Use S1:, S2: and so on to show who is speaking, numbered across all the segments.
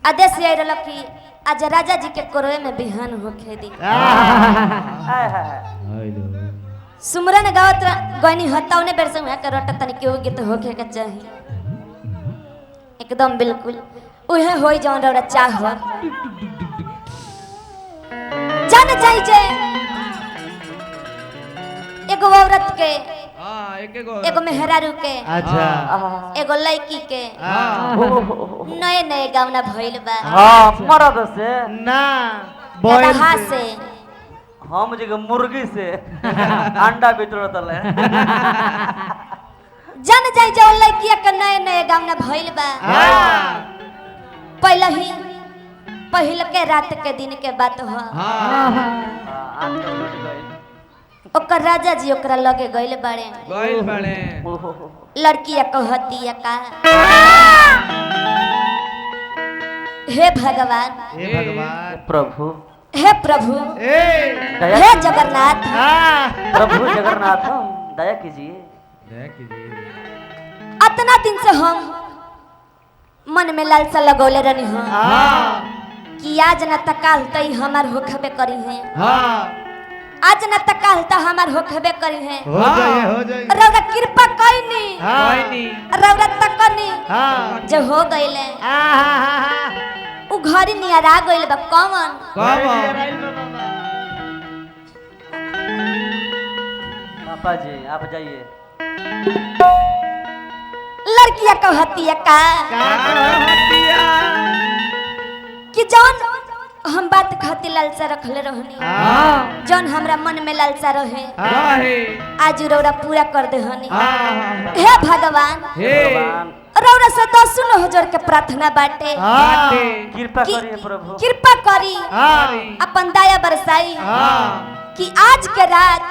S1: आदेश आई रहल कि आज राजा जी के कोरवे में बिहान होखे दी।
S2: हाय हाय।
S1: सुमरन गावत गनी हताउने बेर से उहाँ के रट तनी केहू गीत होखे के चाही एकदम बिल्कुल उहे होई जौन रौरा चाह जान जाई जे एगो औरत के
S3: हां एक एगो
S1: एगो मेहरारू के
S4: अच्छा
S1: एगो लड़की के
S4: हाँ
S1: नए नए गावना भइल बा।
S2: हाँ मरद से
S4: ना बॉयल
S1: गदहा से
S2: हम जी के मुर्गी से अंडा बितरत ले।
S1: जान जाई जे लड़की के नए नए गावना भइल बा।
S4: हाँ
S1: पहले ही पहल के रात के दिन के बात हो।
S3: हां
S1: ओकर राजा जी ओकरा लगे गइल बाड़े।
S3: गइल बाड़े।
S1: लड़की कहती का हे भगवान,
S4: हे भगवान
S2: प्रभु,
S1: हे प्रभु,
S4: ए
S1: हे जगन्नाथ,
S4: हाँ
S2: प्रभु जगन्नाथ दया कीजिए,
S3: दया कीजिए।
S1: अतना दिन से हम मन में लालसा लगौले रहनी हो
S4: हाँ
S1: कि आज न तकाल तई हमार होखबे करी है।
S4: हाँ
S1: आज न तकाल त हमार होखबे करी है।
S4: हो जाए हो जाए।
S1: रौरा कृपा कइनी,
S4: हाँ
S1: रौरा तकनी
S4: हाँ
S1: जो हो गइले
S4: आहा
S1: उ घरी नियर आ गइल बा। कौन
S3: कौन
S2: पापा जी आप जाइए।
S1: लड़किया कहतिया का कि जौन हम बात खातिर लालसा रखले रहनी, जौन हमरा मन में लालसा रहे आज रौरा पूरा कर देहनी। हे भगवान,
S3: हे
S1: रौरा से दसुन हजार के प्रार्थना बाटे
S2: कृपा करिए प्रभु,
S1: कृपा करी अपन दया बरसाई कि आज के रात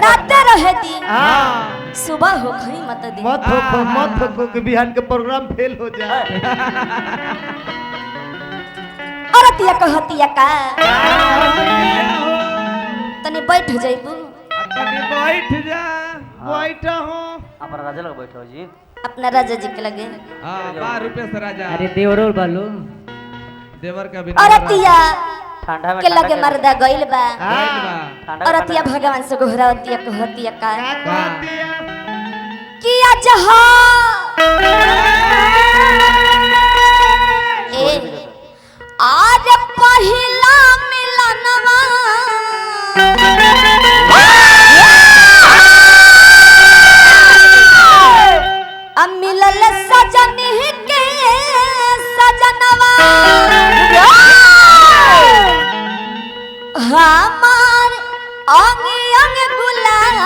S1: राते रहे दी, सुबह हो खई मत दी।
S4: मत हो मत हो कि बिहान के प्रोग्राम फेल हो जाए।
S1: औरतिया कहतिया का तनी बैठ जाइबू,
S3: तनी बैठ जा,
S4: बैठा हो
S2: अपना राजा लग बैठो जी,
S1: अपना राजा जी के लगे।
S3: हां 12 रुपए से राजा।
S5: अरे देवरोल बालू
S3: देवर का भी
S1: औरतिया
S2: ठंडा में
S1: के लगे मर्दा गइल बा। औरतिया भगवान से गोहरावतिया कहतिया का कि आज हो ए आज पहिला मिलनवा मिलल सजन के सजनवा हमार अंग अंग गुलाब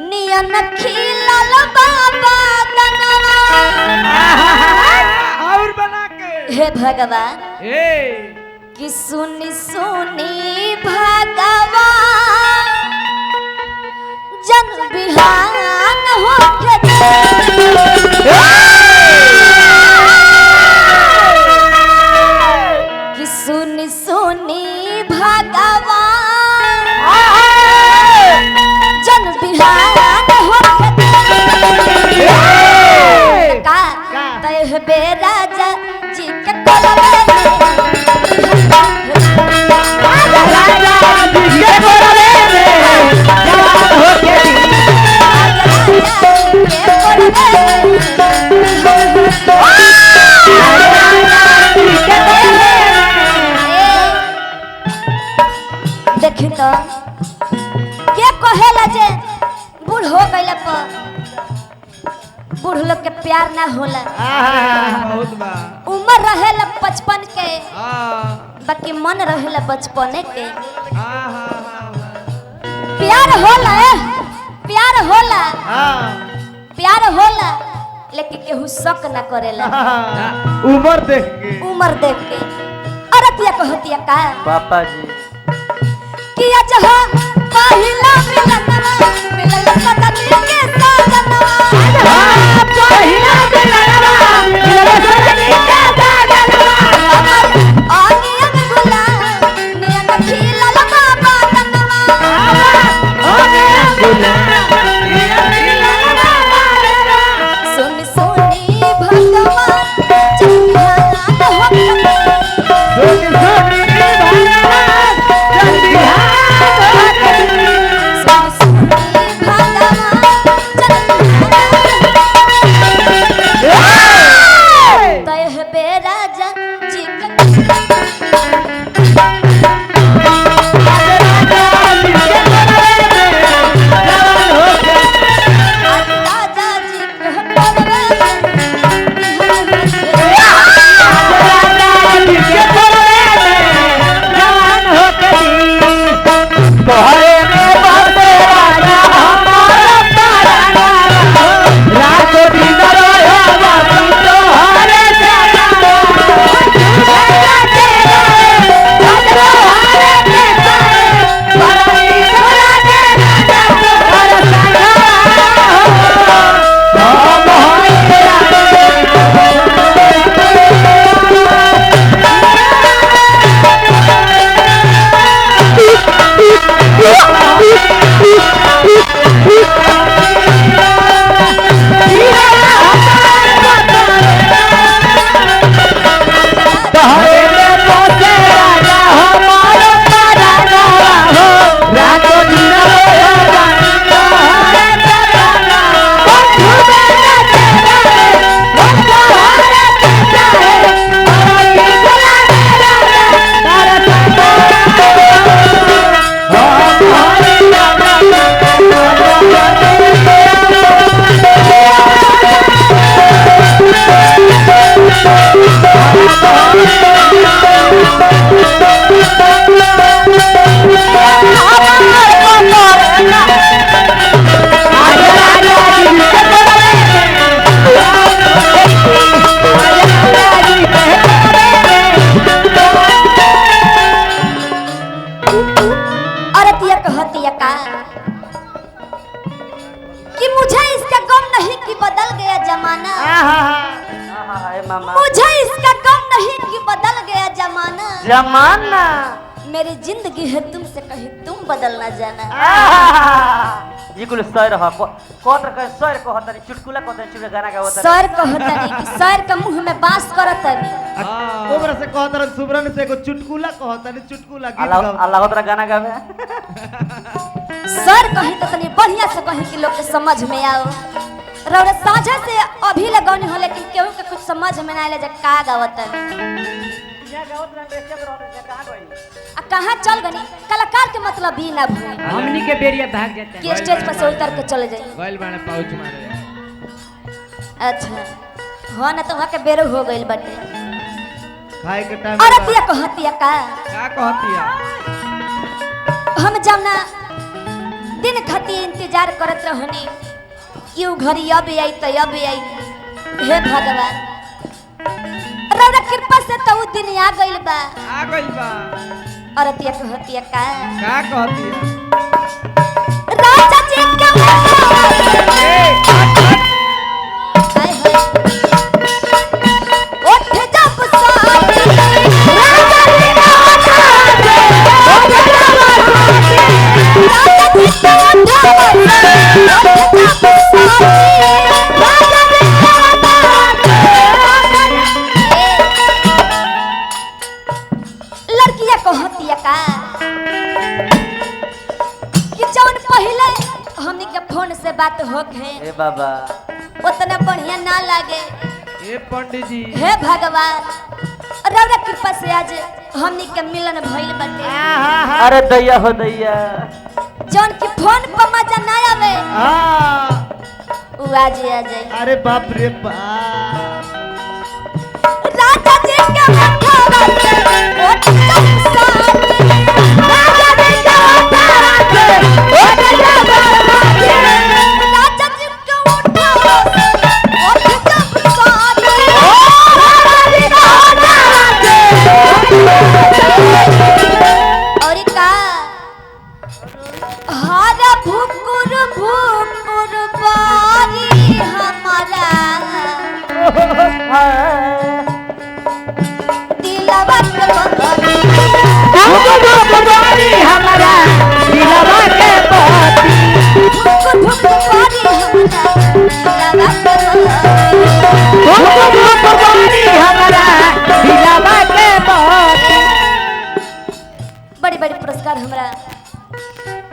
S1: नियन खिलल बाबा दनवा।
S3: और बना के
S1: हे भगवान
S3: ए
S1: कि सुनी सुनी भगवान जन बिहान होखे कि सुनी सुनी भगवान जन बिहान होखे का तह बे राजा जी के कोलवे
S5: राजा जी के कोलवे में जवान होके
S1: देखी तो के कहेला जे बूढ़ हो गइला पर बूढ़ लोग के प्यार ना होला।
S3: बहुत बा
S1: उम्र रहेला 55 के बाकी मन रहेला बचपने के। प्यार होला, प्यार होला, प्यार होला लेकिन केहू शक ना करेला
S4: उम्र देख के,
S1: उम्र देख के। अरतिया कहतिया का
S2: पापा जी
S1: कि आज हो पहिला मिलनवा मिलल सजन के सजनवा,
S5: पहिला मिलनवा मिलल सजन के सजनवा,
S1: अमर आंगियन गुलाब नियन खिलल बाबा दनवा,
S5: आंगियन गुलाब नियन खिलल बाबा दनवा।
S1: सुन सुनी भगवान
S2: मामा।
S1: मुझे इसका गम नहीं कि बदल गया जमाना,
S2: जमाना
S1: मेरी जिंदगी है तुमसे कहीं तुम बदल ना जाना।
S2: ये कुल सर ह कौन रख सर कहत नहीं चुटकुला कहत नहीं चुटकुला गाना गावत।
S1: सर कहत नहीं कि सर के मुंह में बांस करत नहीं।
S4: ओकरा से कहत रह सुबरन से एगो चुटकुला कहत नहीं चुटकुला गीत
S2: अल्लाह
S4: गावत।
S2: अल्लाह तोरा गाना गावे।
S1: सर कहीं तो तनी बढ़िया से कहीं कि लोग के समझ में आओ। रौरा साझा से अभी लगौनी हो लेकिन केहू के कुछ समझ में ना आइले जे का गावत। आ कहाँ चल गनी कलाकार के मतलब ही ना भूल
S5: हमनी के बेरिया भाग जाते
S1: कि स्टेज पर से उतर के चले जाए।
S3: गइल बाने पाउच मारे।
S1: अच्छा हाँ ना तो वहाँ के बेरो हो गइल बटे
S4: खाए के टाइम।
S1: औरतिया कहतिया का
S3: कहतिया
S1: हम जमना दिन खती इंतजार करत रहनी कि उ घड़ी अब आई तो अब आई। हे भगवान रौरा कृपा से तो उ दिन आ गइल बा।
S3: आ गइल बा।
S1: औरतिया कहतिया का
S3: कहतिया
S1: राजा जी के हाय हाय उठ जब साथी राजा जी के राजा जी के उठ जब साथी राजा जी के लड़किया कहतिया का कि जौन पहले हमनी के फोन से बात होखे
S2: ए बाबा
S1: उतना बढ़िया ना लागे।
S3: ए पंडित जी
S1: हे भगवान रौरा कृपा से आज हमनी के मिलन भइल बाटे।
S2: अरे दैया हो दैया
S1: जौन की फोन पर मजा ना आवे उ आज आ जाए।
S4: अरे बाप रे बाप
S1: राजा जी के मथवा से उठ जब साथी राजा जी के मथवा से उठ जब साथी राजा जी के उठवा से उठ जब साथी राजा जी के उठवा से। और का हर भुकुर भुकुर बारी हमारा दिलवा के बारी
S5: बारी हमारा दिलवा के बाती
S1: भुकुर भुकुर बारी हमारा दिलवा के बारी
S5: भुक बारी हमारा दिलवा के बाती।
S1: बड़े बड़े पुरस्कार हमरा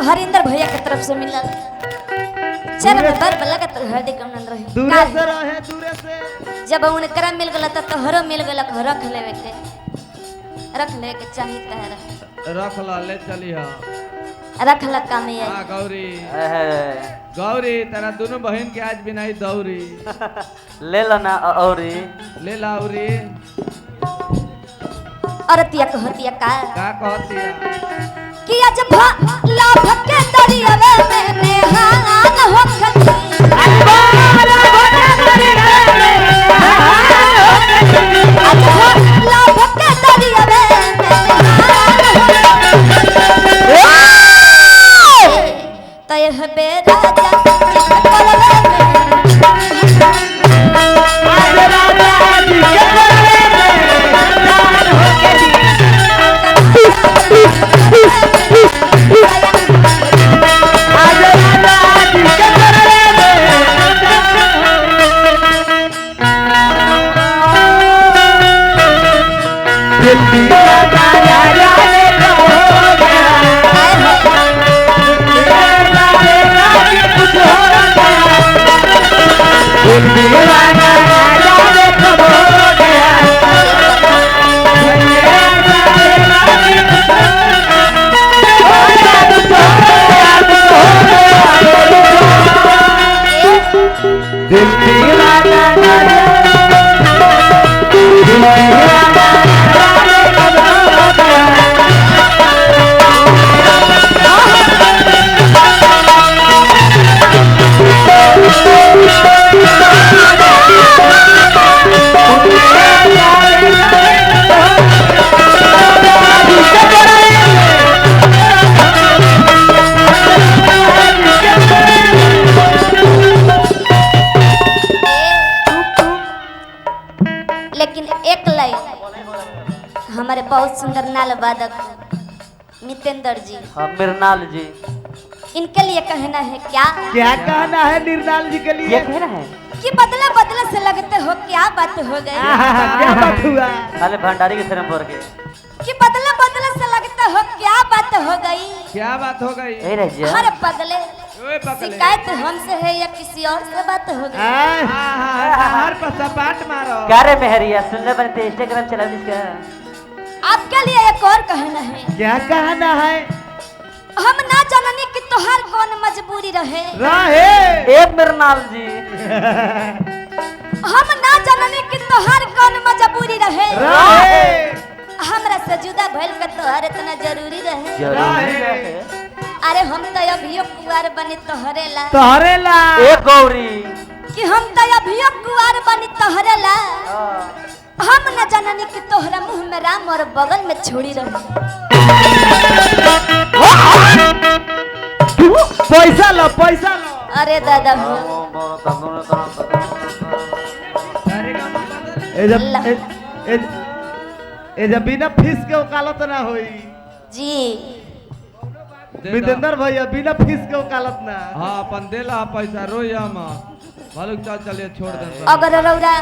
S1: हरिंदर भैया के तरफ से मिलल। चरण में बर लगत हार्दिक अभिनंदन रहे।
S4: दूरे से रहे दूरे से
S1: जब उनकरा मिल गला त तोहरो मिल गला रख लेवे के रख लेवे के चाही तहरा
S3: रख ला ले चली हा।
S1: रख ला काम आई।
S3: हां गौरी गौरी तेरा दोनों बहन के आज बिनाई दौरी
S2: ले लो ना औरी
S3: ले ला औरी।
S1: औरतिया कहतिया का
S3: कहतिया
S1: कि आज लाभ के दरियावे में नेहान होखती आज लाभ के दरियावे में नेहान होखती। तो यह बेराजा चित करवे में लेकिन एक लाइन हमारे बहुत सुंदर नाल वादक मितेंद्र जी,
S2: हाँ, मृणाल जी,
S1: इनके लिए कहना है क्या?
S4: क्या कहना है निर्नाल जी के लिए?
S2: ये कहना है
S1: कि बदला बदला से लगते हो, क्या बात हो गई?
S4: क्या बात हुआ?
S2: खाली भंडारी के सिर पर के
S1: कि बदला बदला से लगते हो, क्या बात हो गई?
S3: क्या बात हो गई?
S2: ए रजिया
S1: हर बदले
S3: ओए पकड़े
S1: शिकायत हमसे है या किसी और से बात हो गई?
S3: हाँ हाँ, हर पर सपाट मारो।
S2: क्या रे मेहरिया सुनने बनते इंस्टाग्राम चला इसका।
S1: आपके लिए एक और कहना है।
S4: क्या कहना है?
S1: हम ना जननी कि तोहार कौन मजबूरी रहे।
S4: रहे
S2: ए मृणाल जी,
S1: हम ना जननी कि तोहार कौन मजबूरी रहे।
S4: रहे
S1: हमरा से जुदा भइल के तोहार इतना जरूरी रहे।
S2: जरूरी रहे।
S1: अरे हम तो अभियो कुआर बनी तोहरे ला।
S4: तोहरे ला।
S2: ए गौरी
S1: कि हम तो अभियो कुआर बनी तोहरे ला। हम न जननी कि तोहरा मुंह में राम और बगल में छुरी रहे।
S4: पैसा लो, पैसा लो।
S1: अरे दादा हो
S4: ए जब ए जब बिना फीस के वकालत ना होई
S1: जी
S4: विजेंद्र भैया, बिना फीस के वकालत ना।
S3: हाँ अपन देला पैसा रोया मां भालुक चल चलिए छोड़ दे।
S1: अगर रौरा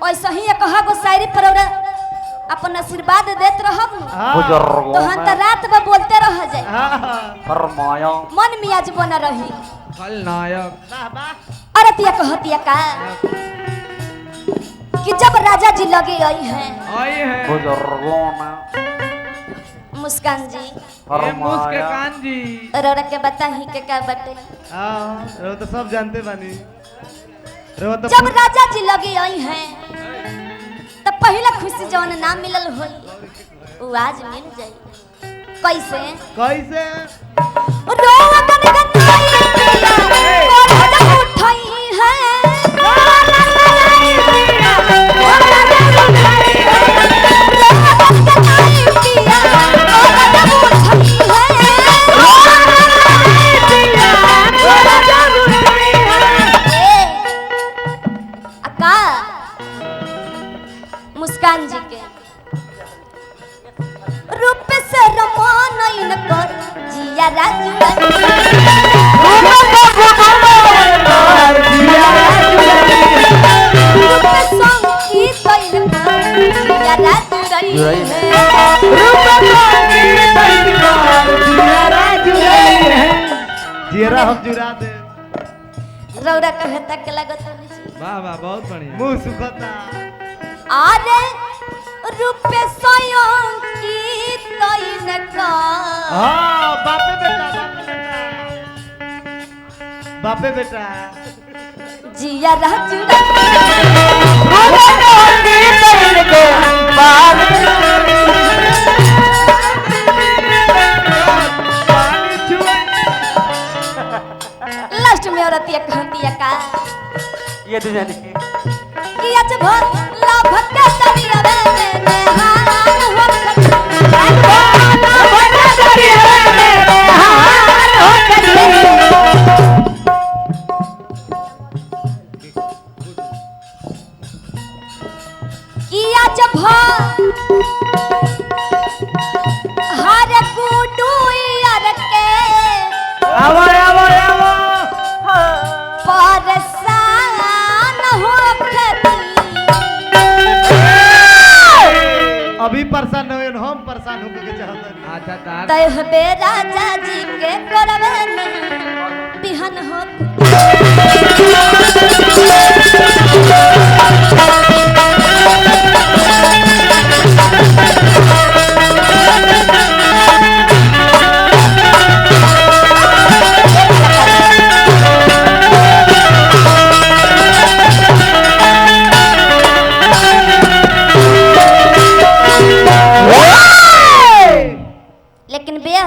S1: ऐसा ही एक गो शायरी पर रौरा अपन आशीर्वाद देत रहब तो हम तो रात में बोलते रह जाए।
S2: फरमाया
S1: मन मियाज बना रही
S3: खलनायक।
S1: अरे तिया कहतिया का कि जब राजा जी लगे आई हैं,
S3: आई हैं
S2: बुजुर्गों
S1: मुस्कान जी,
S3: मुस्कान जी,
S1: रौरा के बताही के का बटे।
S4: हां रो तो सब जानते बानी। रो तो
S1: जब राजा जी लगे आई हैं तब पहला खुशी जौन ना मिलल होई वो आज मिल जाई। कैसे?
S4: कैसे?
S1: रोवा गनगनाई पिया कोरहट उठाई है। अक्का मुस्कान जी के रूप से रमान कर जिया राजू
S4: हम जुरा दे।
S1: रौरा कहता के लागत नहीं।
S3: वाह वाह बहुत बढ़िया।
S4: मुंह सुखता।
S1: अरे रूपे स्वयं की तैन का।
S4: हां बापे बेटा, बापे बेटा, बापे बेटा
S1: जिया राजू लास्ट में औरतिया कहतिया का
S2: ये दुजानी
S1: कि आज भर लाभ के दरिया में नेहान हो कि आज भर हर गुडुइयर के
S4: आवा आवा आवा
S1: परेशान हो खेती।
S4: अभी परेशान हो हम परेशान होके के चाहत।
S3: अच्छा तार
S1: तय बे राजा जी के करवे में बिहन हो।